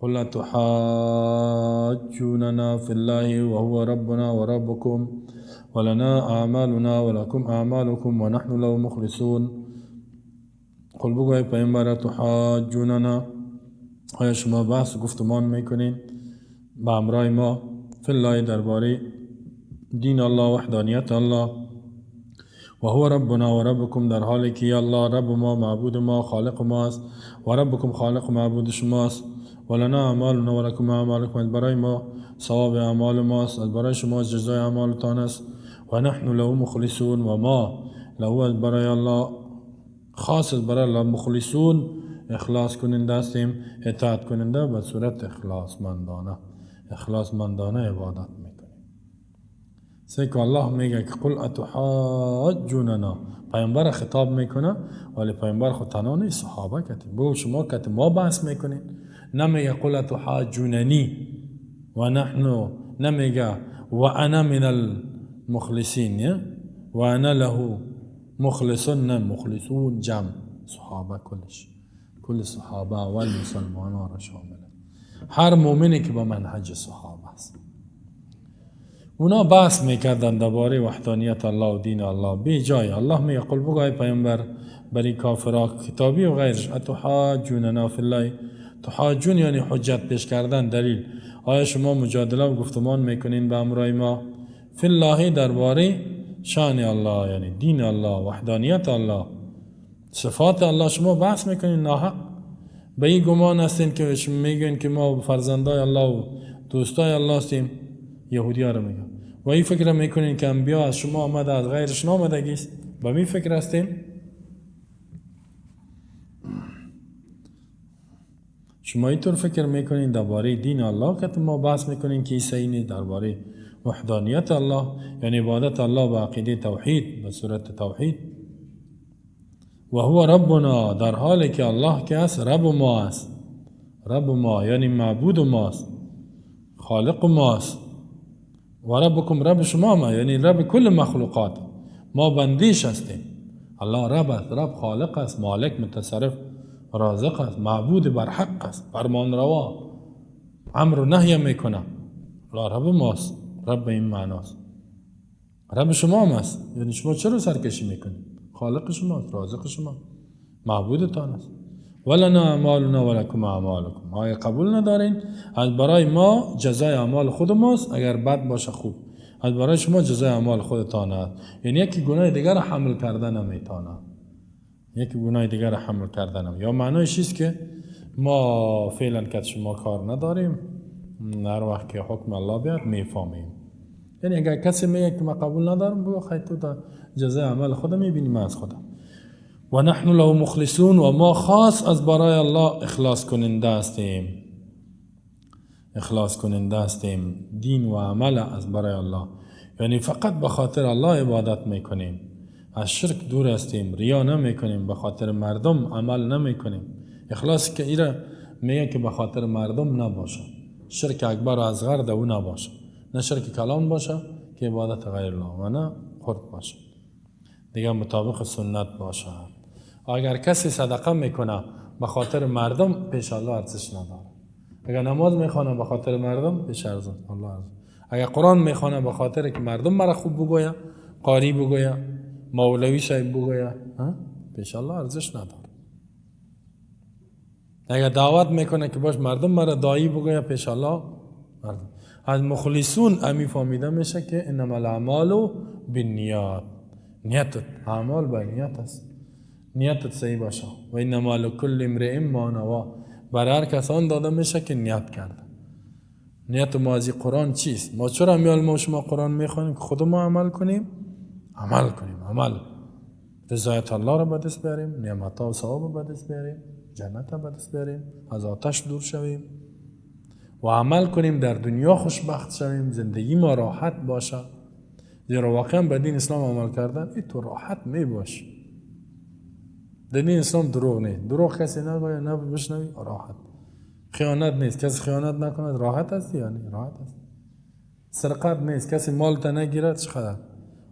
قل تحاجوننا في الله وهو ربنا وربكم ولنا اعمالنا ولكم اعمالكم ونحن له مخلصون. قل بگوی پیامبر تحاجوننا، آیا شما بحث گفتمان میکنین با همراه ما فی الله درباره دین الله، وحدانیت الله، و هو ربنا و ربکم، در حالی که الله رب ما، معبود ما، خالق ما است، و ربکم خالق معبود شماست، ولنا اعمالنا ولکم اعمالکم، از برای ما ثواب اعمال ماست، از برای شما جزای اعمالتان است، و نحن له مخلصون، و ما له از برای الله خاص از برای الله مخلصون، اخلاص کننده هستیم، اطاعت کننده به صورت اخلاص مندانه، اخلاص مندانه عبادت میکنیم. سیکو الله میگه که قل اتحاجوننا، پیامبر خطاب میکنه ولی پیامبر خود تنها نیست، صحابه کتی بگو شما کتی ما بحث میکنین. نمیگه قل اتحاجوننی و نحن، نمیگه و انا من المخلصین و انا له مخلصون، نه مخلصون جمع صحابه، کلش کل صحابه اول مسلمان ها را شامله، هر مؤمنی که با منهج صحابه است. اونا بحث میکردن درباره وحدانیت الله و دین الله بی جای. الله میگه قل بگو ای پیامبر برای کافرا کتابی و غیرش، اتحاجوننا فی الله، تحاجون یعنی حجت پیش کردن، دلیل، آیا شما مجادله و گفتمان میکنین به امرای ما فی الله درباره شان الله یعنی دین الله، وحدانیت الله، صفات الله، شما بحث میکنین ناحق، به این گمان هستین که شما میگین که ما فرزندای الله و دوستای الله هستیم، یهودی ها رو میگن، و این فکر میکنین که انبیا از شما آمده از غیرش نامدگی است، به این فکر هستین. شما اینطور فکر میکنین درباره دین الله که ما بحث میکنین که صحیح نیست، درباره وحدانیت الله یعنی عبادت الله به عقیده توحید، به صورت توحید، و هو ربنا، در حالی که الله که است رب ما است، رب ما یعنی معبود ماست، خالق ماست، و ربکم رب شما ما یعنی رب کل مخلوقات، ما بندیش هستیم. الله رب است، رب خالق است، مالک، متصرف، رازق است، معبود برحق است، فرمان روا، امر و نهی میکنه. الله رب ماست، رب به این معناست، رب شما هم است، یعنی شما چرا سرکشی میکنید؟ خالق شما، رازق شما، معبودتان است. ولنا اعمالنا ولکم اعمالکم، آیا قبول ندارین؟ از برای ما جزای اعمال خود ماست، اگر بد باشه خوب، از برای شما جزای اعمال خودتان است. یعنی یکی گناه دیگر را حمل کرده نمیتونه، یکی گناه دیگر را حمل کرده نمیتونه. یا معنایش چیست که ما فعلا که شما کار نداریم، هر وقت که حکم الله بیاد میفهمیم. یعنی اگر کسی میگه که ما قبول ندارم، بگو خیر تو تا جزای عمل خودم میبینی، من از خودم. و نحن له مخلصون، و ما خاص از برای الله اخلاص کننده هستیم، اخلاص کننده هستیم دین و عمل از برای الله، یعنی فقط به خاطر الله عبادت میکنیم، از شرک دور هستیم، ریا نمیکنیم، به خاطر مردم عمل نمیکنیم. اخلاص که ایره میگه که به خاطر مردم نباشه، شرک اکبر و اصغر در او نباشه، نه شرک کلام باشه که عبادت غیر الله و نه خرد باشه، دیگه مطابق سنت باشه. اگر کسی صدقه میکنه به خاطر مردم، پیش الله ارزش نداره. اگر نماز میخوانه به خاطر مردم، پیش الله ارزش. اگر قرآن میخوانه به خاطر که مردم مرا خوب بگویه، قاری بگویه، مولوی صاحب بگویه، ها؟ پیش الله ارزش نداره. اگر دعوت میکنه که باش مردم مرا دایی بگویه، پیش الله مردم. از مخلصون امی فهمیده میشه که انما الاعمال بالنیات، نیت، اعمال با نیت است، نیتت صحیح باشه. و انما لکل امرئ ما نوا، برای هر کسان داده میشه که نیت کرده. نیت ما از قرآن چیست؟ ما چرا میال ما شما قرآن میخوانیم؟ که خود ما عمل کنیم، عمل کنیم، عمل رضایت الله را به دست بیاریم، نعمت‌ها و ثواب را به دست بیاریم، جنت را به دست بیاریم، از آتش دور شویم و عمل کنیم، در دنیا خوشبخت شویم، زندگی ما راحت باشه. زیرا واقعا به دین اسلام عمل کردن ای تو راحت می باش. در دین اسلام دروغ نیست، دروغ کسی نگوید نه بشنوی راحت. خیانت نیست، کسی خیانت نکند راحت است، یعنی راحت است. سرقت نیست، کسی مال تا نگیرد چقدر.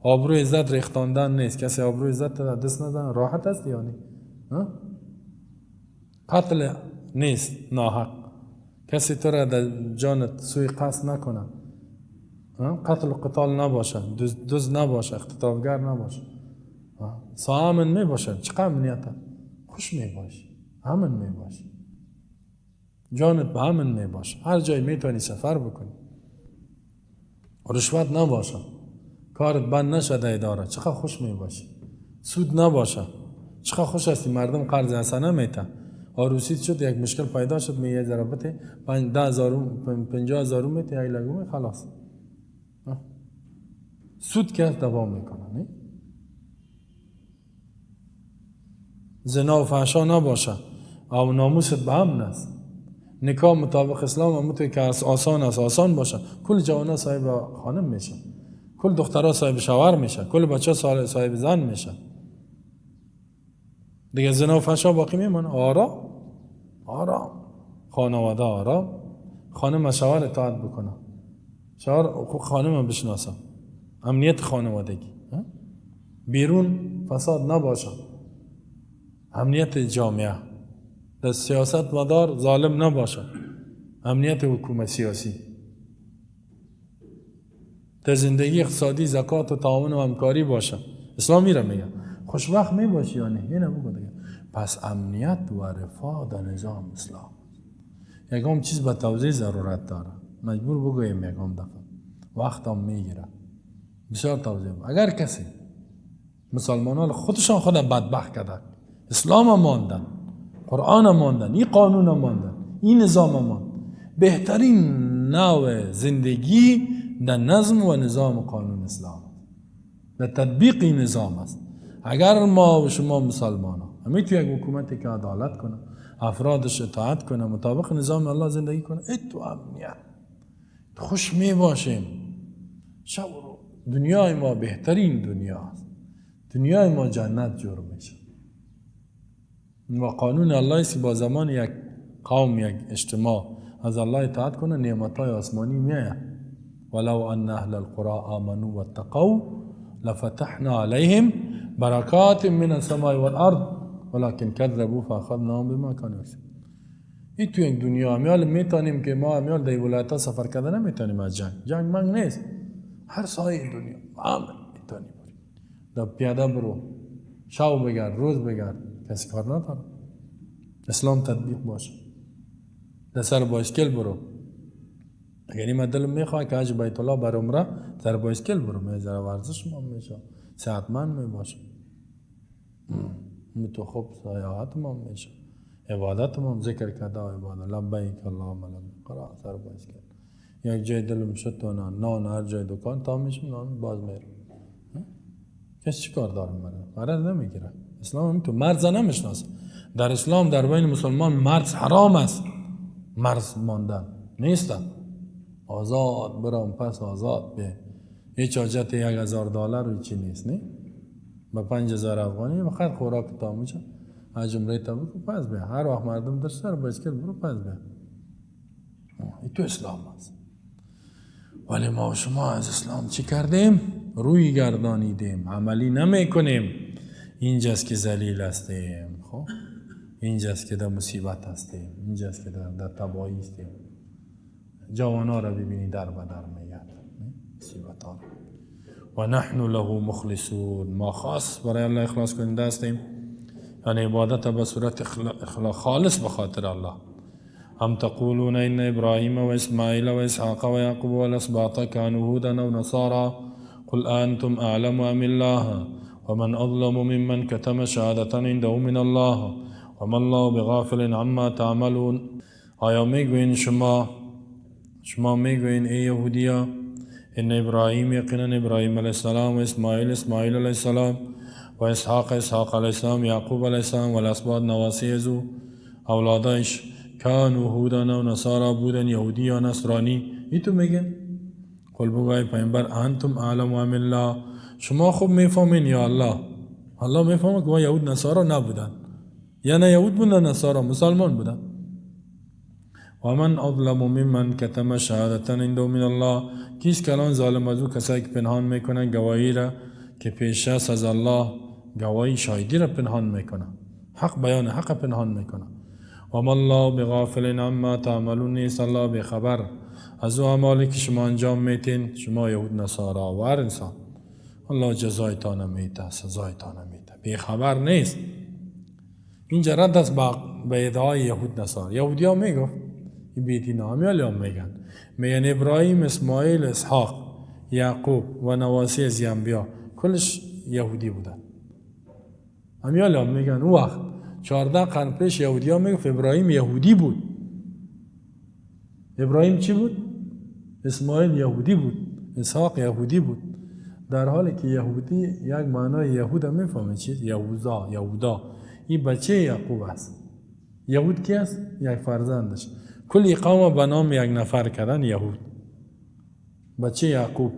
آبروی عزت ریختاندن نیست، کسی آبروی عزت تا دست نزن راحت است، یعنی ها؟ قتل نیست ناحق، کسی تو را در جانت سوی قصد نکنه، قتل و قتال نباشه، دزد نباشه، اختطافگر نباشه، امن می باشه. چقدر امنیت، خوش می باشی، امن می باشی، جانت به امن می باشه، هر جای میتونی سفر بکنی، رشوت نباشه، کارت بند نشه اداره، چقدر خوش می باشی، سود نباشه، چقدر خوش هستی، مردم قرض حسنه میته، آروسیت شد یک مشکل پیدا شد، می یه ضربت 10,000 50,000 میته، یک لگومه خلاص. سود که دوام میکنه، نه؟ زنا و فحشا نباشه، او ناموست به امن است، نکاح مطابق اسلام هم که آسان است، آسان باشه، کل جوانا صاحب خانم میشه، کل دخترها صاحب شوهر میشه، کل بچه صاحب زن میشه، دیگه زنا و فحشا باقی میمونه. آرام آرام، خانواده آرام، خانم شوهر اطاعت بکنه، شوهر خانم بشناسه، امنیت خانوادگی، بیرون فساد نباشه، امنیت جامعه، در سیاست مدار ظالم نباشه، امنیت حکومت سیاسی، در زندگی اقتصادی زکات و تعاون و همکاری باشه. اسلام را میگه خوشبخت میباشی یا نه؟ اینو بگو دیگه. پس امنیت و رفاه در نظام اسلام یکم چیز به توضیح ضرورت داره، مجبور بگوییم یکم دفعه وقت هم میگیره، بسیار توضیح. اگر کسی مسلمانان خودشان خود بدبخت کردن، اسلام ماندن، قرآن ماندن، این قانون ماندن، این نظام ماندن، بهترین نوع زندگی در نظم و نظام قانون اسلام است، در تطبیق این نظام است. اگر ما و شما مسلمان ها همین تو یک حکومتی که عدالت کنه، افرادش اطاعت کنه، مطابق نظام الله زندگی کنه، ای تو امنیت خوش می باشیم. شب دنیای ما بهترین دنیا است، دنیای ما جنت جور میشه. و قانون الله است با زمان یک قوم یک اجتماع از الله اطاعت کنه، نعمت‌های آسمانی میآید. ولو ان اهل القرى آمنوا واتقوا لفتحنا عليهم برکات من السماء والارض ولكن كذبوا فاخذناهم بما كانوا يكسبون. این تو یک دنیا امیال میتونیم که ما امیال در ولایت ها سفر کرده نمیتونیم از جنگ، جنگ منگ نیست، هر سایه دنیا امن میتونیم بریم، در پیاده برو، شب بگرد، روز بگرد، کسی کار نداره. اسلام تطبیق باشه، در سر بایسکل برو. یعنی من دلم میخواد که حج بیت الله بر عمره سر بایسکل برو، میذاره ورزش ما میشه، صحتمند میباشه، تو خوب سیاحت ما میشه، عبادت ما ذکر کرده و عبادت لبیک اللهم لبیک قرا سر بایسکل. یک جای دلم شد تو نان هر جای دکان تا میشم نان باز میرم، کسی چی کار دارم؟ مرض نمیگیره. اسلام تو مرز نمیشناسه. در اسلام در بین مسلمان مرز حرام است، مرز ماندن نیست، آزاد برام پس آزاد به هیچ حاجت $1000 و چی نیست، نه با 5000 افغانی فقط خوراک تا میشه عمره تا بکن پس به هر وقت مردم در سر بایسکل برو پس به. این تو اسلام است. ولی ما و شما از اسلام چی کردیم؟ روی گردانیدیم، عملی نمی کنیم. اینجاست که ذلیل هستیم، خب اینجاست که در مصیبت هستیم، اینجاست که در تباهی هستیم. جوانا را ببینی در بدر میگرد مصیبت ها. و نحن له مخلصون، ما خاص برای الله اخلاص کننده هستیم، یعنی عبادت به صورت خالص به خاطر الله. هم تقولون ان ابراهیم و اسماعیل و اسحاق و یعقوب والاسباط كانوا هودا او نصارا قل انتم اعلم ام الله ومن اظلم ممن كتم شهادة عنده من الله وما الله بغافل عما تعملون. آیا میگوین شما میگوین ای یهودیا ان ابراهیم یقینا ابراهیم علیه السلام و اسماعیل اسماعیل علیه السلام و اسحاق اسحاق علیه السلام یعقوب علیه السلام و الاسباط نواسی ازو اولادایش کانوا هودا و نصارا بودن یهودی یا نصرانی. ای تو میگن؟ قل بگوی پیامبر انتم اعلم ام الله، شما خوب میفهمین یا الله؟ الله میفهمه که یهود نصارا نبودن، یا نه یهود بودن نصارا، مسلمان بودن. و من اظلم ممن کتم شهادة عنده من الله، کیست کلان ظالم از او کسایی که پنهان میکنن گواهی را که پیش است از الله، گواهی شاهدی را پنهان میکنن، حق بیان حق پنهان میکنن. و ما الله بغافل عما تعملون، نیست الله بخبر از او اعمالی که شما انجام میتین، شما یهود نصارا و هر انسان، الله جزایتان میته، سزایتان میته، بیخبر نیست. اینجا رد است به ادعای یهود نصارا. یهودی ها میگفت این بیدین ها هم میگن، میگن ابراهیم، اسماعیل، اسحاق، یعقوب و نواسی از انبیا کلش یهودی بودن. همیال هم میگن اون وقت 14 قرن پیش یهودی ها میگفت ابراهیم یهودی بود. ابراهیم چی بود؟ اسماعیل یهودی بود، اسحاق یهودی بود. در حالی که یهودی یک معنای یهود هم میفهمه چی؟ یهوذا، یهودا، این بچه یعقوب است. یهود کی است؟ یک فرزندش. کل قوم به نام یک نفر کردن یهود، بچه یعقوب.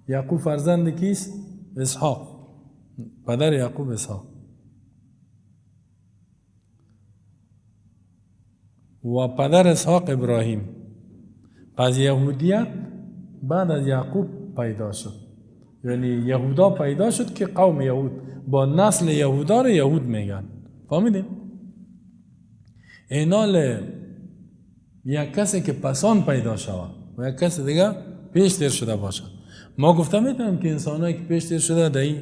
یعقوب فرزند کیست؟ اسحاق، پدر یعقوب اسحاق. و پدر اسحاق ابراهیم. پس یهودیت بعد از یعقوب پیدا شد، یعنی یهودا پیدا شد که قوم یهود با نسل یهودا رو یهود میگن. فهمیدین؟ اینال یک کسی که پسان پیدا شود و یک کسی دیگه پیش تیر شده باشه. ما گفته میتونم که انسانایی که پیش تیر شده در این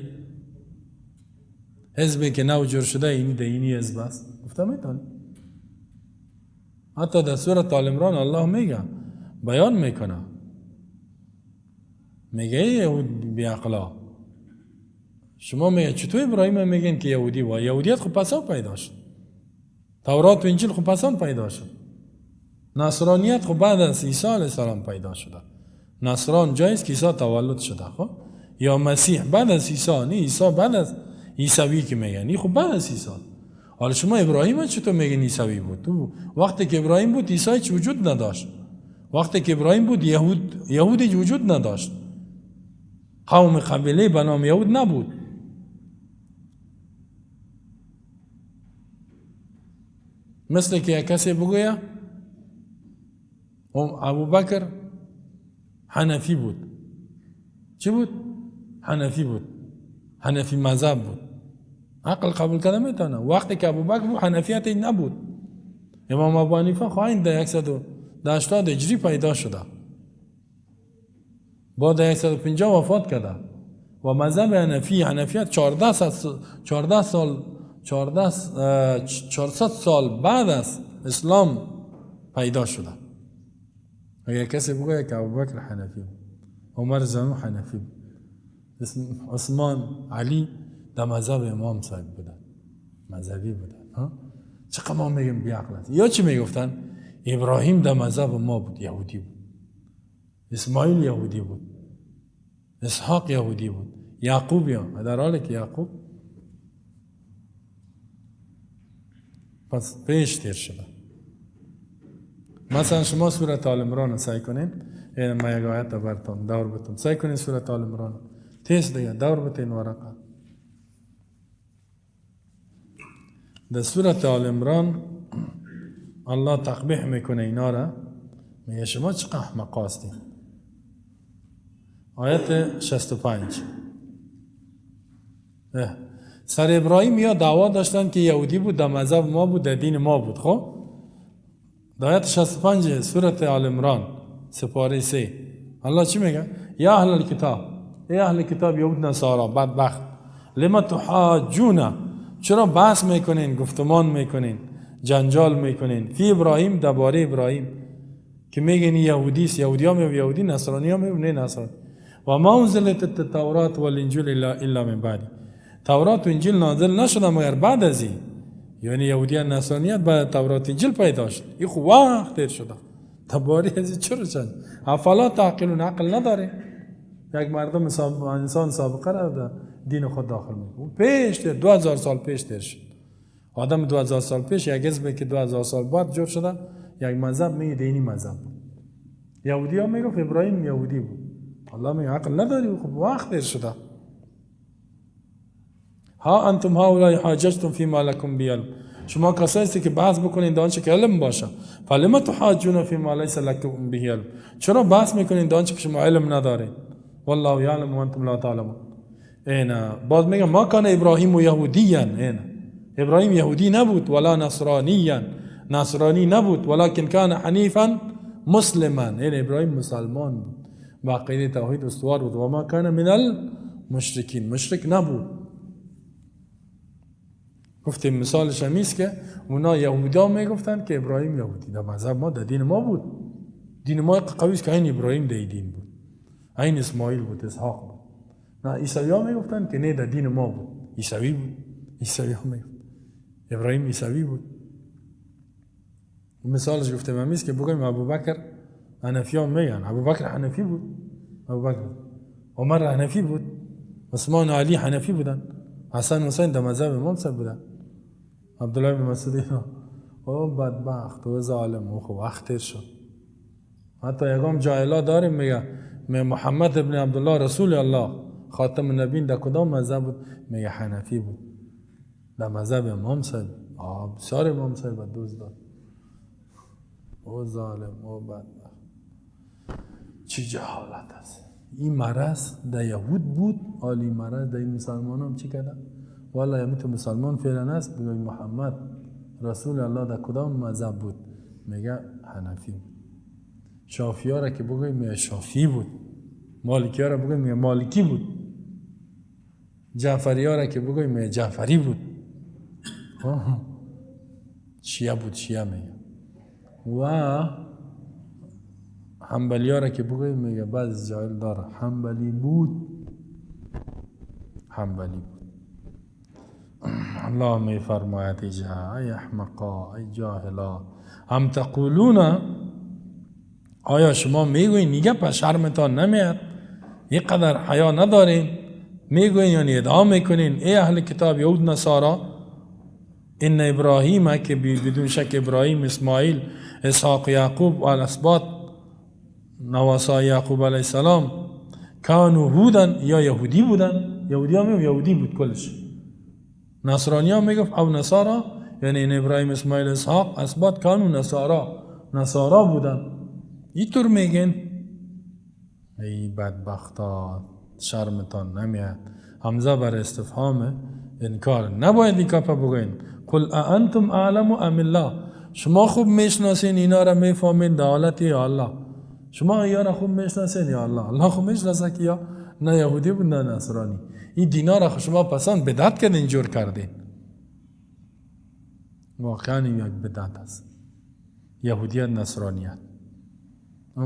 حزبی که نو جور شده اینی در اینی حزب است، گفته میتونم. حتی در سورة آل عمران الله میگه، بیان میکنه، میگه یهود بیعقلا، شما میگه چطور ابراهیم میگن که یهودی بود؟ یهودیت خب پسان پیدا شد، تورات و انجیل خب پسان پیدا شد، نصرانیت خب بعد از عیسی علیه السلام پیدا شده. نصران جاییست که عیسی تولد شده، خب یا مسیح بعد از عیسی، نه عیسی بعد از عیسوی که میگن، این خب بعد از عیسی. حالا شما ابراهیم چطور میگن عیسوی بود؟ تو وقتی که ابراهیم بود عیسی هیچ وجود نداشت، وقتی که ابراهیم بود یهود هیچ وجود نداشت، قوم قبیله به نام یهود نبود. مثل که یک کسی بگویه ابوبکر حنفی بود. چی بود؟ حنفی بود، حنفی مذهب بود. عقل قبول کرده میتونه. وقتی که ابوبکر بود حنفیت نبود. امام ابو حنیفه خواهید در 180 هجری پیدا شده، بعد 150 وفات کرده و مذهب حنفی، حنفیت 400 سال بعد از اسلام پیدا شده. اگر کسی بگوید که ابوبکر حنفی بود، عمر زنو حنفی بود، عثمان، علی در مذهب امام صاحب بودن، مذهبی بودن. چقدر ما میگیم بیعقل است. یا چی میگفتن؟ ابراهیم در مذهب ما بود، یهودی بود، اسماعیل یهودی بود، اسحاق یهودی بود، یعقوب، یا در حالی که یعقوب پس پیش تیر شده. مثلا شما سورة آل عمران سعی کنین، این ما یک آیت براتون دور بتون، سعی کنین سورة آل عمران تیز دیگه دور بتین ورقه. در سورة آل عمران الله تقبیح میکنه اینا را، میگه شما چقدر احمق هستین. آیت 65. سر ابراهیم یا دعوا داشتن که یهودی بود، در مذهب ما بود، در دین ما بود. خب در آیت 65 سورة آل عمران سپاره 3 الله چی میگه؟ یا اهل الکتاب، ای اهل کتاب یهود نصارا بدبخت، لما تحاجون، چرا بحث میکنین، گفتمان میکنین، جنجال میکنین، فی ابراهیم، درباره ابراهیم که میگن یهودی است، یهودی ها میگن یهودی، نصرانی ها میگن نه نصرانی. و ما انزلت التورات والانجیل الا من بعد، تورات و انجیل نازل نشده مگر بعد از این، یعنی یهودی نصرانیت بعد تورات انجیل پیدا شد. این خو وقت تیر شده، درباره از این چرا چند افلا تعقلون، عقل نداره. یک مردم انسان سابقه را در دین خود داخل میکنه. پیش تیر 2000 سال پیش تیر شد. آدم 2000 سال پیش یک حزبی که 2000 سال بعد جور شده، یک مذهب میگه دینی مذهب بود. یهودی ها میگفت ابراهیم یهودی بود. الله میگه عقل نداری، خب وقت تیر شده. ها انتم هؤلاء حاججتم فيما لكم به علم، شما کسایی هستید که بحث بکنین در آنچه که علم باشه. فلم تحاجون فيما ليس لكم به علم، چرا بحث میکنین در آنچه که شما علم ندارین؟ والله یعلم وانتم لا تعلمون. اینا باز میگم ما کان ابراهیم یهودیا، اینا ابراهیم یهودی نبود، ولا نصرانیا، نصرانی نبود، ولکن کان حنیفا مسلما، یعنی ابراهیم مسلمان بود، با عقیده توحید استوار بود. و ما کان من المشرکین، مشرک نبود. گفتیم مثالش همیست که اونا یهودا میگفتن که ابراهیم یهودی، در مذهب ما، در دین ما بود. دین ما قوی است که عین ابراهیم در دین بود، عین اسماعیل بود، اسحاق بود. نه، عیسوی ها میگفتن که نه، در دین ما بود، عیسوی بود. عیسوی ها میگفتن ابراهیم عیسوی بود. مثالش گفتم همیست که بگویم ابوبکر حنفی ها میگن ابوبکر حنفی بود، ابوبکر، عمر حنفی بود، عثمان و علی حنفی بودن، حسن و حسین در مذهب امام صاحب بودن، عبدالله بن مسعود اینا. او بدبخت و ظالم و خب وقت شد. حتی یکم جاهلا داریم میگه محمد ابن عبدالله رسول الله خاتم النبیین در کدام مذهب بود؟ میگه حنفی بود، در مذهب امام صاحب. بسیار امام صاحب دوست داد. او ظالم، او بدبخت، چی جهالت است. این مرض در یهود بود، عالی مرض در این مسلمان هم چی کردن؟ والا یه مسلمان فعلا است، بگوی محمد رسول الله در کدام مذهب بود؟ میگه حنفی بود. شافعی را که بگوی میگه شافعی بود، مالکی را بگوی میگه مالکی بود، جعفری را که بگوی میگه جعفری بود، شیعه بود، شیعه میگه. و حنبلی را که بگوی میگه بعض جاهل داره حنبلی بود، حنبلی بود. الله می فرماید ای احمقا، ای جاهلا، هم تقولون، آیا شما میگوین نیگه پس شرمتان نمیاد؟ یه قدر حیا ندارین؟ میگوین یعنی ادعا میکنین ای اهل کتاب یهود نصارا، ان ابراهیم که بدون شک ابراهیم، اسماعیل، اسحاق، یعقوب و الاسباط نواسای یعقوب علیه السلام کانوا هودن، یا یهودی بودن. یهودی هم یهودی بود کلش، نصرانی هم میگفت او نصارا، یعنی این ابراهیم، اسماعیل، اسحاق، اسباط کانوا نصارا، نصارا بودن. اینطور میگن؟ ای بدبختا، شرمتان نمیاد. همزه بر استفهام انکار، نباید این کپا بگوین. قل انتم اعلم ام الله، شما خوب میشناسین اینا را، میفهمین در حالت یا الله؟ شما اینا را خوب میشناسین یا الله؟ الله خوب میشناسه که یا نه یهودی بود نه نصرانی. این دینا را شما پسند بدعت کردین، جور کردین. واقعا این یک بدعت است، یهودیت، نصرانیت.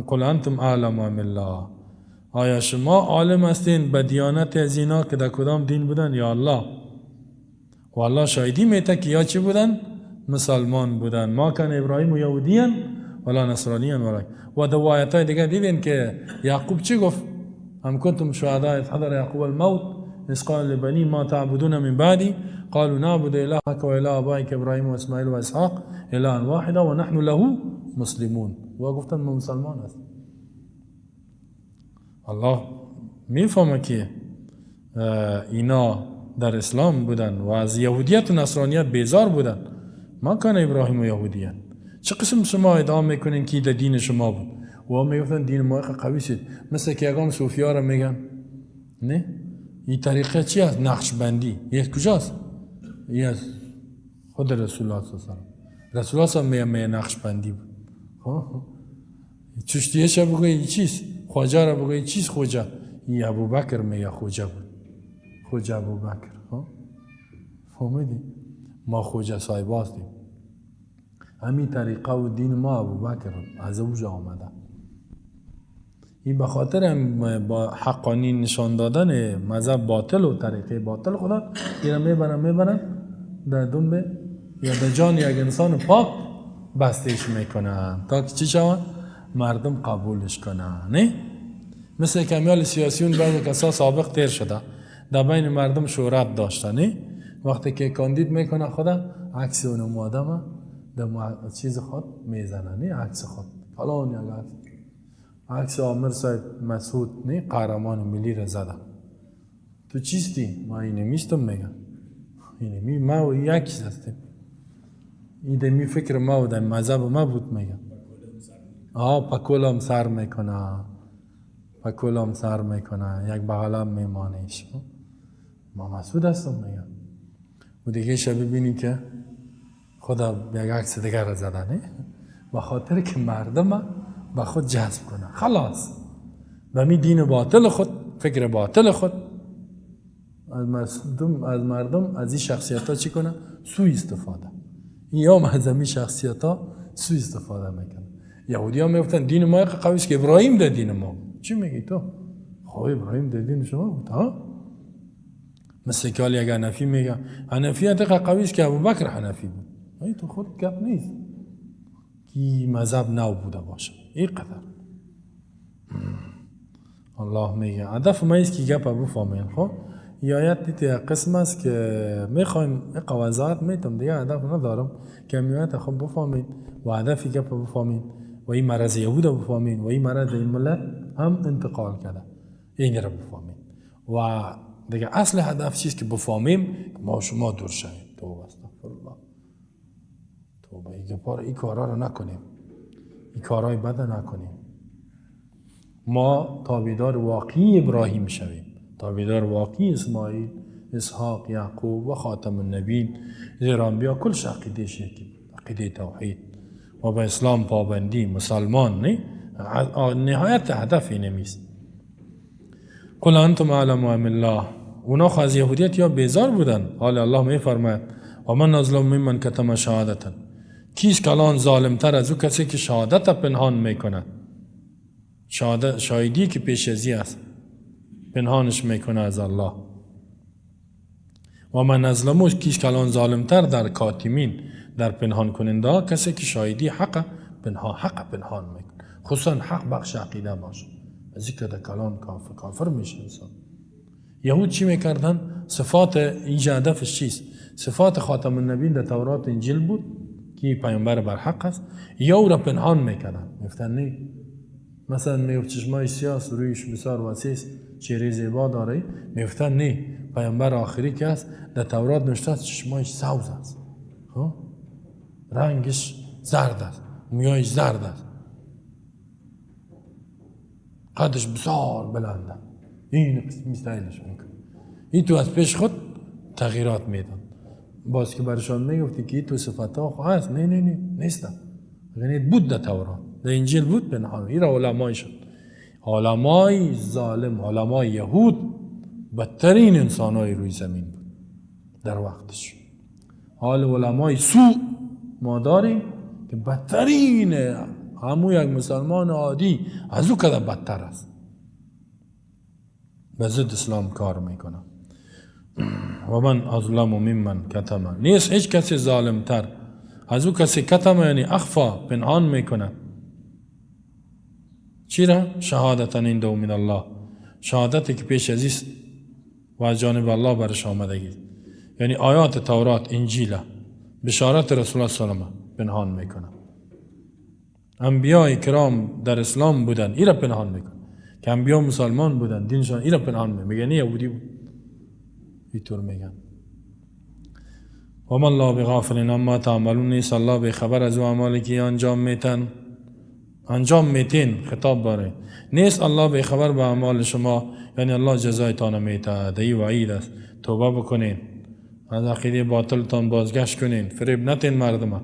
قل انتم اعلم ام الله، آیا شما عالم هستین به دیانت از اینا که در کدام دین بودن یا الله؟ و الله شاهدی میته که یا چی بودن؟ مسلمان بودن. ما کان ابراهیم یهودیان ولا نصرانیان ولا. و در آیت های دیگه دیدین که یعقوب چی گفت؟ هم کنتم شهداء اذ حضر یعقوب الموت اذ قال لبنی ما تعبدون من بعدی قالوا نعبد الهک و اله آبائک ابراهیم و اسماعیل و اسحاق الها واحدا و نحن له مسلمون. و گفتن ما مسلمان هستیم. الله میفهمه که اینا در اسلام بودن و از یهودیت و نصرانیت بیزار بودن. ما کان ابراهیم و یهودیت. چه قسم شما ادعا میکنین که در دین شما بود؟ و هم میگفتن دین ما قوی شد. مثل که یکم صوفیا را میگن نه این طریقه چی است؟ نقشبندی. یه کجاست؟ یه از خود رسول الله صلی الله علیه و سلم. رسول الله صلی الله علیه و سلم نقشبندی بود. چشتیه چه بگوی چیست؟ خواجه را بگوی چیست خوجه؟ این ابوبکر میگه خوجه بود. خوجه ابوبکر. فهمیدی؟ ما خوجه صاحب هستیم. همین طریقه و دین ما ابوبکر از اوجه آمده. این به خاطر با حقانی نشان دادن مذهب باطل و طریقه باطل خدا اینا میبرن در دنبه یا در جان یک انسان پاک بستش میکنن تا که چی شود؟ مردم قبولش کنن. نه؟ مثل کمیال سیاسیون بعضی کسا سابق تیر شده در بین مردم شهرت داشته. نه؟ وقتی که کاندید میکنه خدا عکس اون آدم در چیز خود میزنه. نه؟ عکس خود فلان یک عکس عامر صاحب مسعود نه قهرمان ملی را زده. تو چیستی؟ ما اینه میستم میگم اینه می ما و یک چیز هستیم. این دمی فکر ما و در مذهب ما بود میگم. پکولم سر میکنه، پکولم سر میکنه، یک بغلم میمانیش. ما مسعود هستم میگم. و دیگه شب ببینی که خدا یک عکس دیگر را زدنه به خاطر که مردم به خود جذب کنه. خلاص به می دین باطل خود، فکر باطل خود از مردم از این شخصیت ها چی کنه؟ سوء استفاده. یا از این شخصیت ها سوء استفاده میکنه. یهودی ها میگفتن دین ما قوی است که ابراهیم در دین ما. چی میگی تو؟ خب ابراهیم در دین شما بود ها؟ مثل که یک حنفی میگه حنفی دقیقه قوی است که ابوبکر حنفی بود. این تو خود گپ نیست که مذهب نو بوده باشه. این قدر الله میگه هدف ما است که گپ بفهمین. خب این آیت دیت یک قسم است که میخوایم یک وضاحت میتم دیگه، هدف ندارم که این آیت خب بفهمید و هدف گپ بفهمید و این مرض یهود بفهمید و این مرض این ملت هم انتقال کرده، این را بفهمید. و دیگه اصل هدف چیست که بفهمیم ما شما دور شویم. توبه استغفر الله، توبه. این کارا رو نکنیم، این کارهای بد نکنیم. ما تابعدار واقعی ابراهیم شویم، تابعدار واقعی اسماعیل، اسحاق، یعقوب و خاتم النبیین، زیرا انبیا کلش عقیده یکی، عقیده توحید و به اسلام پابندی، مسلمان نه. نهایت هدف اینمیست. قل انتم اعلم ام الله. اونا خو از یهودیت یا بیزار بودن. حال الله میفرماید و من اظلم ممن کتم شهادتا. کیست کلان ظالمتر از او کسی که شهادت پنهان میکند، شاهدی که پیش ازی است پنهانش میکنه از الله. و من ازلمو، کیست کلان ظالمتر در کاتمین، در پنهان کننده ها، کسی که شاهدی حق پنهان میکنه، خصوصا حق بخش عقیده باشه. از اینکه در کلان کافر میشه انسان. یهود چی میکردن؟ صفات اینجا هدفش چیست؟ صفات خاتم النبیین در تورات انجیل بود که پیامبر بر حق است، یا او را پنهان میکردن، میگفتن نه. مثلا میگفت چشمای سیاه، رویش بسیار وسیع است، چهره زیبا داره، میگفتن نه پیامبر آخری که است در تورات نوشته است چشمایش سبز است، رنگش زرد است، مویایش زرد است، قدش بسیار بلنده. این قسم استایلش میکنه. این تو از پیش خود تغییرات میدن. باز که برشان میگفتی که این تو صفت ها خو هست، نه نه نه نیست، یعنی بود در تورات، در انجیل بود پنهان. این را علمای شد، علمای ظالم، علمای یهود بدترین انسانای روی زمین بود در وقتش. حال علمای سوء ما داریم که بدترین، همو یک مسلمان عادی از او کده بدتر است، به ضد اسلام کار میکنه. و من اظلم ممن کتم، نیست هیچ کسی ظالمتر از او کسی کتم، یعنی اخفا، پنهان میکنه. چی را؟ شهادتا عنده من الله، شهادتی که پیش ازیست و از جانب الله برش آمدگی، یعنی آیات تورات، انجیل، بشارت رسول الله صلی الله علیه و سلم پنهان میکنه. انبیاء کرام در اسلام بودن، ایرا پنهان میکنه که انبیا مسلمان بودن، دینشان ایرا پنهان میکنه، میگن یهودی بود، اینطور میگن. و ما الله بغافل عما تعملون، نیست الله به خبر از او اعمالی که انجام میتن، انجام میتین، خطاب باره. نیست الله به خبر به اعمال شما، یعنی الله جزایتان میته، ای وعید است. توبه بکنین، از عقیده باطلتان بازگشت کنین، فریب نتین مردم.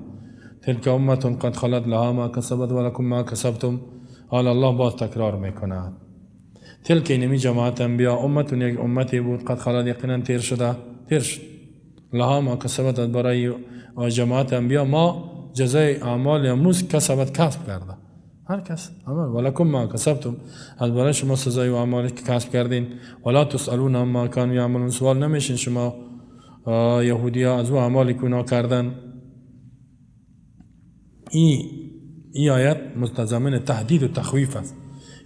تلک امة قد خلت لها ما کسبت ولکم ما کسبتم. حال الله باز تکرار میکند. تلک اینمی جماعت انبیا امتون، یک امتی بود، قد خلت یقینا تیر شده، تیر شد. لها ما کسبت، برای جماعت انبیا ما جزای اعمال اموز کسبت کسب کرده، هر کس عمل. ولکم ما کسبتم، از برای شما سزای و اعمالی که کسب کردین. ولا تسالون عما كانوا یعملون، سوال نمیشین شما یهودی ها از او اعمالی که اونا کردن. این آیت متضمن تهدید و تخویف است.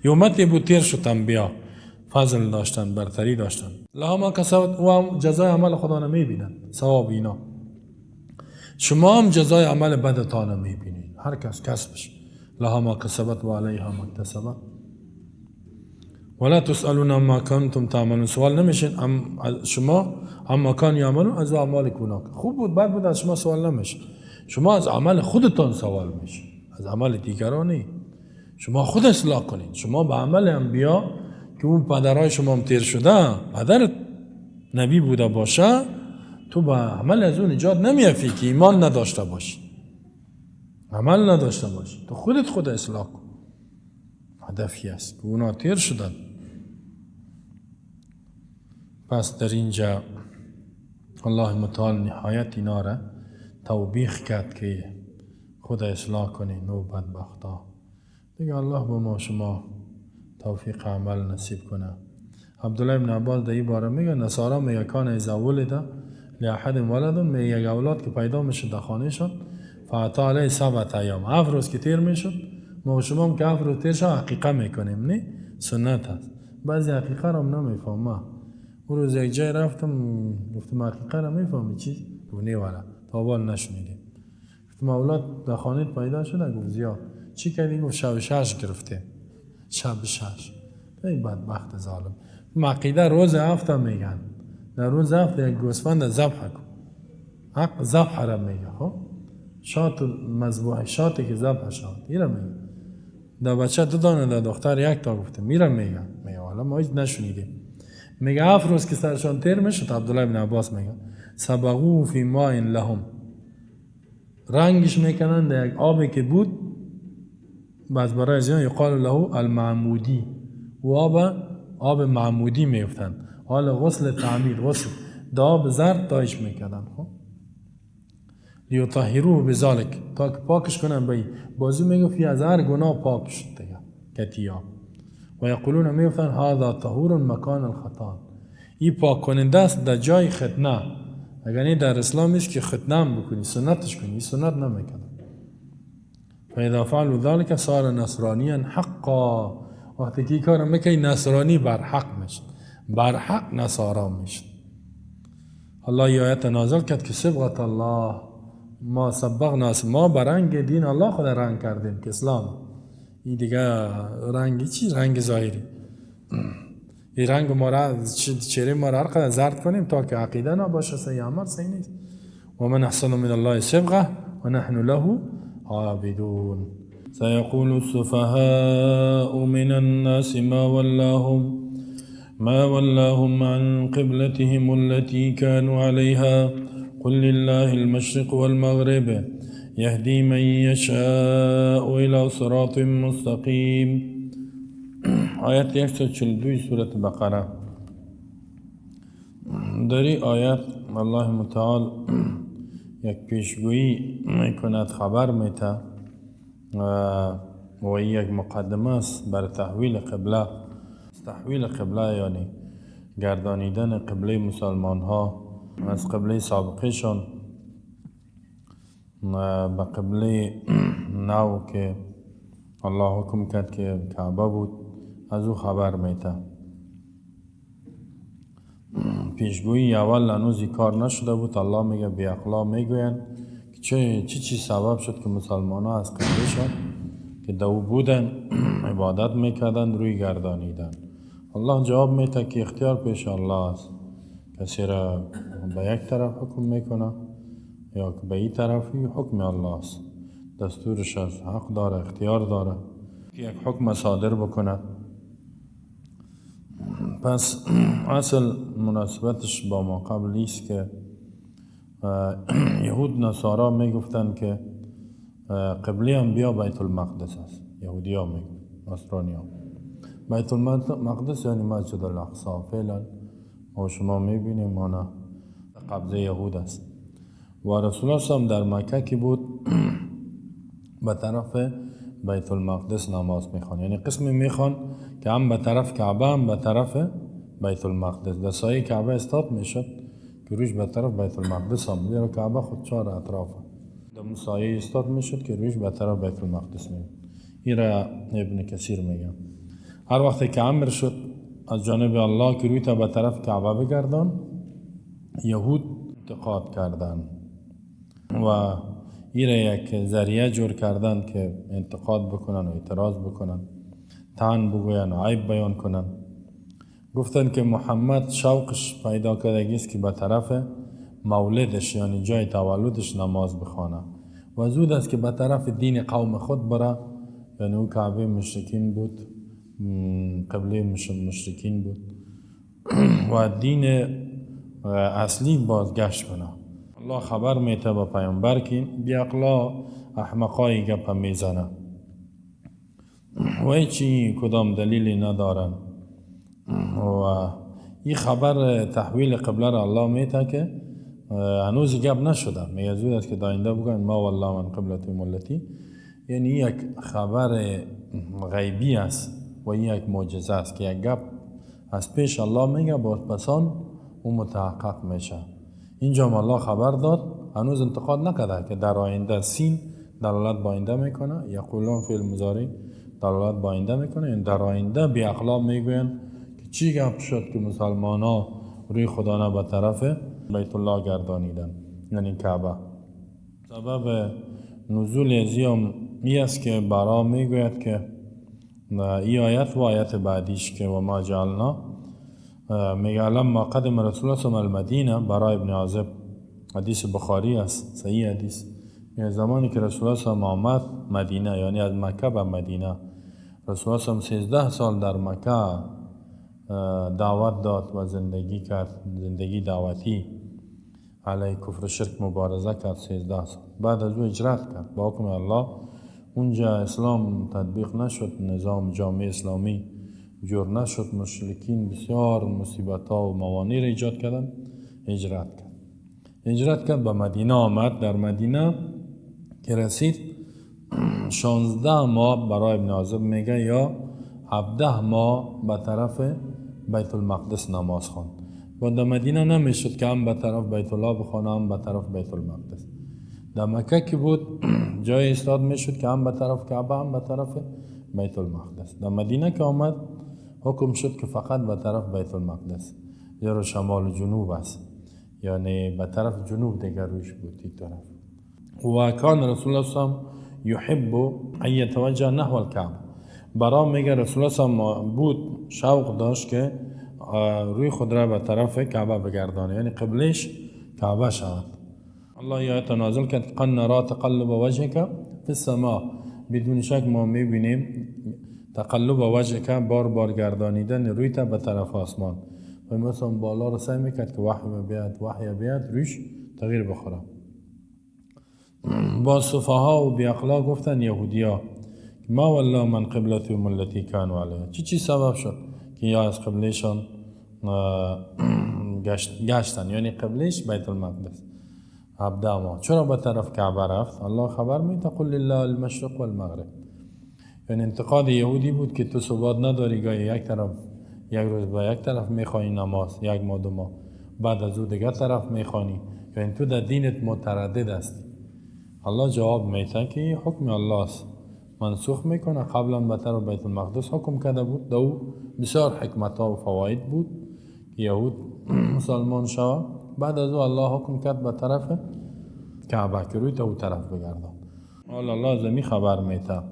امتی بود تیر شد، انبیا فضل داشتن، برتری داشتن. لها ما کسبت، او هم جزای عمل خدا نمیبینن، ثواب اینا. شما هم جزای عمل بدتان میبینید، هر کس کسبش. لها ما کسبت و علیها ما اکتسبت. ولا تسالون عما کنتم تعملون، سوال نمیشین شما عما کان یعملون، از اعمال اونا. خوب بود بد بود از شما سوال نمیشه، شما از عمل خودتان سوال میشه، از عمل دیگرانی. شما خود اصلاح کنید. شما به عمل انبیا که اون پدرای شما هم تیر شده، پدر نبی بوده باشه، تو با عمل از اون نجات نمیافی که ایمان نداشته باشی، عمل نداشته باشی. تو خودت خود اصلاح کن. هدفی است که اونا تیر شدن. پس در اینجا الله متعال نهایت اینا را توبیخ کرد که خود اصلاح کنی نو بدبختا. دیگه الله به ما شما توفیق عمل نصیب کنه. عبدالله ابن عباس در این باره میگه نصارا میگه کان اذا ولد لاحد ولد، میگه یک اولاد که پیدا میشد در خانه شد فعطا علیه 7 ایام، 7 روز که تیر میشد. ما شما هم که 7 روز تیر شد عقیقه میکنیم، نه سنت هست. بعضی عقیقه را هم نمیفهمه. اون روز یک جای رفتم گفتم عقیقه را میفهمی چی؟ گفت نه والا تا حال نشنیدیم. گفتم اولاد در خانه پیدا شده؟ گفت زیاد. چی کردی؟ گفت شب 6 گرفته. شب 6. ای بدبخت ظالم. عقیده روز 7 میگن. در روز 7 یک گوسفند ذبح کن. حق ذبح را میگه. خب شات مذبوح، شاتی که ذبح شد ایرا میگه. در بچه 2 دانه، در دختر 1 تا. گفتم میرم میگه. میگه حالا ما هیچ نشنیدیم. میگه 7 روز که سرشان تیر میشد، عبدالله ابن عباس میگه سبغو فی ماء لهم، رنگش میکنن در یک آبی که بود، بعد برای از یقال له المعمودی، و آب معمودی میفتن. حال غسل تعمید، غسل در آب زرد تایش میکردن. خب لیطهروه بذالک، تا که پاکش کنن. به بازو میگفت از هر گناه پاک شد دیگه کتیا. و یقولون میگفتن هذا طهور مکان الخطان، این پاک کننده است در جای ختنه. اگر این در اسلام است که ختنه هم بکنی، سنتش کنی، این سنت نمیکنه. فاذا فعلوا ذلك صار نصرانيا حقا، وقتی که این کار میکنی نصرانی بر حق میشد، بر حق نصارا میشد. الله یه آیت نازل کرد که صبغت الله، ما سبغنا، ما برنگ دین الله خود رنگ کردیم که اسلام. این دیگه رنگی چی؟ رنگ ظاهری. این رنگ ما را، چهره ما را هر قدر زرد کنیم تا که عقیده نباشه، صحیح عمل صحیح نیست. و من احسن من الله صبغه و نحن له عابدون. سيقول السفهاء من الناس ما ولاهم عن قبلتهم التي كانوا عليها قل لله المشرق والمغرب يهدي من يشاء إلى صراط مستقيم. آیت 142 سورة بقره. در این آیت الله متعال یک پیشگویی میکند، خبر میده و یک مقدمه است بر تحویل قبله. تحویل قبله یعنی گردانیدن قبله مسلمان ها از قبله سابقشان به قبله نو که الله حکم کرد که کعبه بود، از او خبر میده. پیشگویی اول هنوز کار نشده بود. الله میگه بی عقلا میگوین که چی چی سبب شد که مسلمان ها از قبله شد که دو بودن عبادت میکردن روی گردانیدن. الله جواب میده که اختیار پیش الله است، کسی را به یک طرف حکم میکنه یا به این طرفی، حکم الله است، دستورش است، حق داره، اختیار داره که یک حکم صادر بکنه. پس اصل مناسبتش با ما قبل است که یهود نصارا میگفتن که قبله انبیا بیت المقدس است. یهودی ها میگفتن، نصرانی ها. بیت المقدس یعنی مسجد الاقصی. فعلا ما شما میبینیم آنها قبضه یهود است. و رسول الله هم در مکه که بود به طرف بیت المقدس نماز میخوان، یعنی قسمی میخوان که هم به طرف کعبه هم به طرف بیت المقدس. در سایه کعبه استاد میشد که روش به طرف بیت المقدس هم، زیرا کعبه خود 4 اطراف در سایه استاد میشد که روش به طرف بیت المقدس میشد. این را ابن کثیر میگه. هر وقت که امر شد از جانب الله که روی تا به طرف کعبه بگردان، یهود انتقاد کردن و این را یک ذریعه جور کردن که انتقاد بکنن و اعتراض بکنن، طعن بگوین و عیب بیان کنن. گفتن که محمد شوقش پیدا کردگی است که به طرف مولدش یعنی جای تولدش نماز بخوانه و زود است که به طرف دین قوم خود بره، یعنی او کعبه مشرکین بود، قبله مشرکین بود و دین اصلی بازگشت کنه. الله خبر میته به پیامبر که بیعقلا احمقای گپ میزنه و هیچی کدام دلیلی ندارن. و این خبر تحویل قبله را الله میته که هنوز گپ نشده، میگه زود است که داینده بگن ما والله من قبلتهم التی، یعنی یک خبر غیبی است و این یک معجزه است که یک گپ از پیش الله میگه باز پسان او متحقق میشه. اینجا الله خبر داد، هنوز انتقاد نکرده که در آینده سین دلالت با آینده میکنه، یقولون فعل مضارع دلالت با آینده میکنه، یعنی در آینده بی اخلاق میگوین که چی گپ شد که مسلمان ها روی خدا نه به طرف بیت الله گردانیدن، یعنی کعبه. سبب نزول ازیام ای است که برا میگوید که ای آیت و آیت بعدیش که و ما جعلنا، میگه لما قدم رسول الله صلی المدینه، برای ابن عازب حدیث بخاری است، صحیح حدیث، یعنی زمانی که رسول الله صلی آمد مدینه، یعنی از مکه به مدینه، رسول الله صلی 13 سال در مکه دعوت داد و زندگی کرد، زندگی دعوتی علیه کفر و شرک مبارزه کرد 13 سال. بعد از او هجرت کرد با حکم الله، اونجا اسلام تطبیق نشد، نظام جامعه اسلامی جور نشد، مشرکین بسیار مصیبت ها و موانع را ایجاد کردن، هجرت کرد. هجرت کرد به مدینه آمد. در مدینه که رسید 16 ماه برای ابن عازب میگه یا 17 ماه به طرف بیت المقدس نماز خواند. و در مدینه نمیشد که هم به طرف بیت الله بخوانه هم به طرف بیت المقدس. در مکه که بود جای ایستاد میشد که هم به طرف کعبه هم به طرف بیت المقدس. در مدینه که آمد حکم شد که فقط به طرف بیت المقدس، زیرا شمال و جنوب است، یعنی به طرف جنوب دیگر روش بود این طرف. و کان رسول الله صلی الله علیه و یحب ان یتوجه نحو الکعبه، برا میگه رسول الله صلی الله علیه و بود شوق داشت که روی خود را به طرف کعبه بگردانه، یعنی قبلش کعبه شود. الله آیت نازل کرد قد نرا تقلب وجهک فی السماء، بدون شک ما میبینیم تقلب وجهک، بار بار گردانیدن روی تا به طرف آسمان. و مثلا بالا رو سعی میکرد که وحی بیاد، وحی بیاد، رویش تغییر بخوره. با صفها و بی‌اخلاق گفتن یهودیا ما والله من قبلتهم التی کانوا علیها، چی چی سبب شد که یا از قبلشان گشتن، یعنی قبلش بیت المقدس 17 ماه، چرا به طرف کعبه رفت؟ الله خبر میده قل لله المشرق والمغرب. یعنی انتقاد یهودی بود که تو ثبات نداری، گاهی یک طرف یک روز به یک طرف میخوانی نماز، یک ماه دو ماه، بعد از او دیگر طرف میخوانی، یعنی تو در دینت متردد هستی. الله جواب میده که حکم الله است، منسوخ میکنه. قبلا به طرف بیت المقدس حکم کرده بود، دو بسیار حکمت ها و فواید بود که یهود مسلمان شود. بعد از او الله حکم کرد به طرف کعبه که روی تا او طرف بگردان. حالا الله زمین خبر میده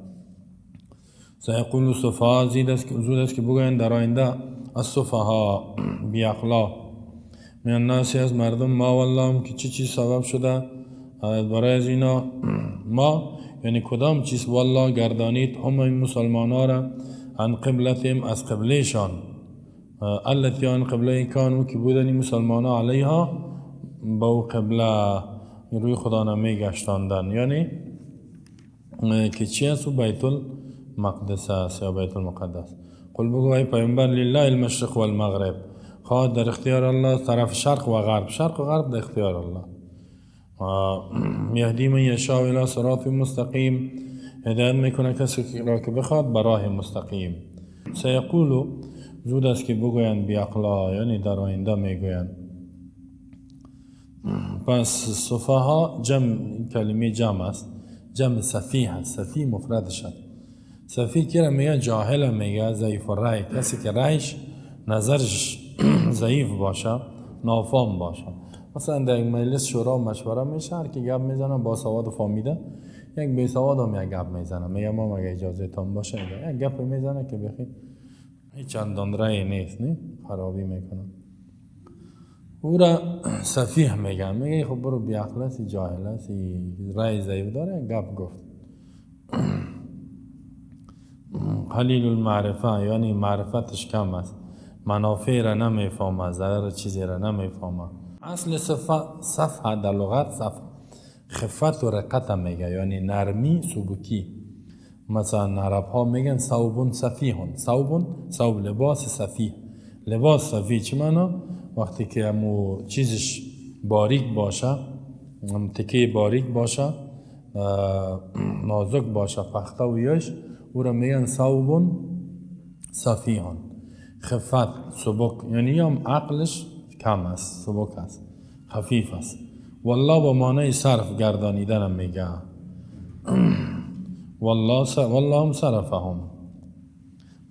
سیقول السفهاء، زود است که بگویند در آینده السفهاء بی‌عقلا من الناس، از مردم، ما والله که چی چیز سبب شده برای از اینا، ما یعنی کدام چیز والله گردانید هم این مسلمان ها را عن قبلتهم، از قبلهشان، التي عن قبله کانو که بودن این مسلمان ها علیها، با او قبله روی خدا نمی گشتاندن، یعنی که چی است؟ او بیت المقدس است یا بیت المقدس. قل بگو ای پیامبر لله المشرق والمغرب، خواه در اختیار الله طرف شرق و غرب، شرق و غرب در اختیار الله. یهدی من یشاء الی صراط مستقیم، هدایت میکنه کسی را که بخواد به راه مستقیم. سیقولو زود است که بگویند بیعقلا، یعنی در آینده میگویند. پس سفها جمع، کلمه جمع است، جمع سفیه است، سفیه مفردش است. سفیه کی را میگه؟ جاهل میگه، ضعیف الرأی، کسی که رأیش نظرش ضعیف باشه، نافهم باشه. مثلا در یک مجلس شورا و مشوره میشه، هر کی گپ میزنه با سواد و فهمیده، یک بی سواد هم یک گپ میزنه، میگه ما مگه اجازه تان باشه، یک گپ میزنه که بخی هیچ چندان رأی نیست، نه خرابی میکنه. او را سفیه میگن، میگه خب برو بی‌عقل است، جاهل است، رأی ضعیف داره، گپ گفت. قلیل المعرفه یعنی معرفتش کم است. منافع را نمیفهمه، ضرر چیزی را نمیفهمه. اصل صفحه در لغت صفحه خفت و رقت میگه، یعنی نرمی، سبکی. مثلا عرب ها میگن ثوب سفیه، ثوب ثوب لباس سفیه. لباس سفیه چی معنا؟ وقتی که امو چیزش باریک باشه، تکه باریک باشه، نازک باشه، پخته و یاش، او را میگن ثوب سفیه. خفت، سبک، یعنی هم عقلش کم است، سبک است، خفیف است. والله با معنی صرف گردانیدنم میگه. والله هم صرفهم.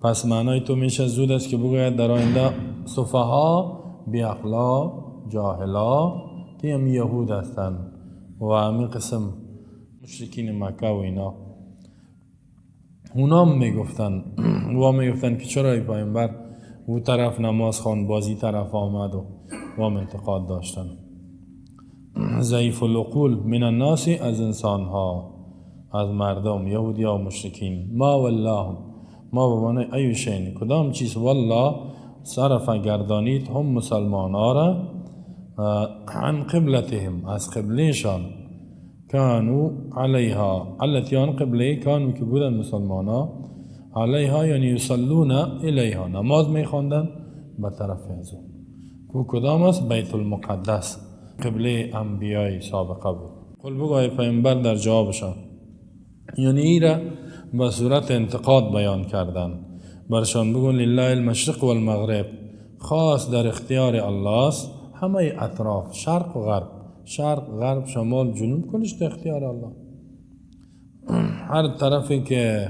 پس معنای تو میشه زود است که بگوید در آینده سفها، بیعقلا، جاهلا که هم یهود هستند و همین قسم مشرکین مکه و اینا، اونا میگفتن و میگفتن که چرا ای پیامبر او طرف نماز خوان بازی طرف آمد و هم انتقاد داشتن. ضعیف العقول من الناس، از انسان ها، از مردم، یهودی ها و مشرکین. ما والله، ما به معنی ایو شین، کدام چیز، والله صرف گردانید هم مسلمان ها را، عن قبلتهم، از قبلهشان، کانو علیها، التي آن قبله، کانو که بودن مسلمان ها، علیها یعنی یصلون الیها، نماز میخواندن به طرف از اون. کدام است؟ بیت المقدس، قبله انبیای سابقه بود. قل بگو ای پیامبر در جوابشان، یعنی ای را به صورت انتقاد بیان کردن، برشان بگو لله المشرق والمغرب، خاص در اختیار الله است همه اطراف، شرق و غرب، شرق، غرب، شمال، جنوب، کلش در اختیار الله. هر طرفی که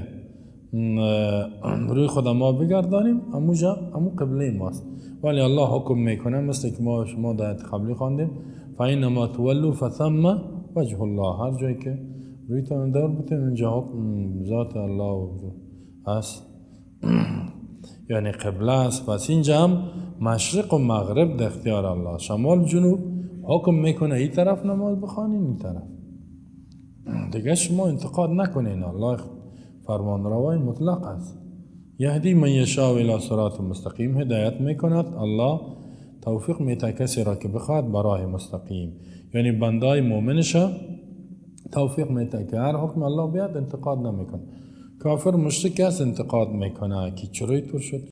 روی خود ما بگردانیم اموجا امو قبله ماست، ولی الله حکم میکنه، مثل که ما شما در آیت قبلی خواندیم، فاینما تولوا فثم وجه الله، هر جایی که روی تان دور بودیم اونجا حکم ذات الله است، یعنی قبله است. پس اینجا هم مشرق و مغرب در اختیار الله، شمال جنوب حکم میکنه، این طرف نماز بخوانین این طرف، دیگه شما انتقاد نکنین، الله فرمان روای مطلق است. یهدی من یشاء الی صراط مستقیم، هدایت میکند الله، توفیق میده کسی را که بخواد براه مستقیم، یعنی بندای مؤمنش توفیق میده که هر حکم الله بیاد انتقاد نمیکنه. کافر مشرک است انتقاد میکنه که چرا اینطور شد.